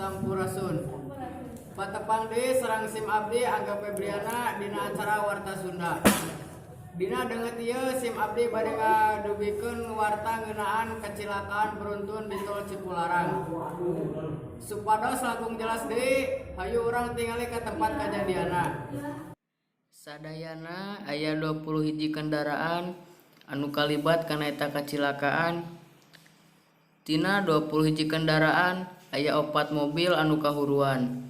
Sampurasun. Patepang deui sareng sim abdi, Angga Febriana, dina acara Warta Sunda. Dina danget ieu sim abdi bade ngadugikeun warta ngeunaan kacilakaan beruntun di Tol Cipularang. Supados langkung jelas deui, hayu urang tingali ka tempat kajadianna. Sadayana aya 20 hiji kendaraan anu kalibat kana eta kacilakaan. Tina 20 hiji kendaraan, aya opat mobil anu kahuruan.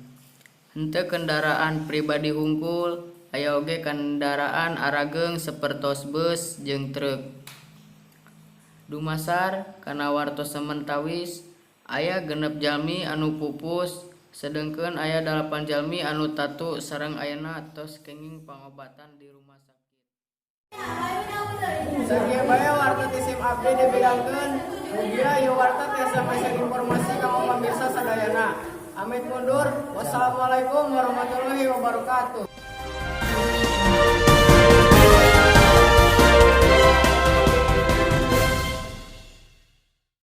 Henteu kendaraan pribadi hungkul, aya oge kendaraan arageung sapertos bus jeung truk. Dumasar kana wartos samentawis, aya 6 jalmi anu pupus, sedengkeun aya 8 jalmi anu tatu sareng ayeuna tos kenging pangobatan di rumah sakit. Sakieu bae warta ti sim abdi dipidangkeun. Mugia ieu warta tiasa masihan informasi kanggo pamirsa sadayana. Amit mundur. Wassalamualaikum warahmatullahi wabarakatuh.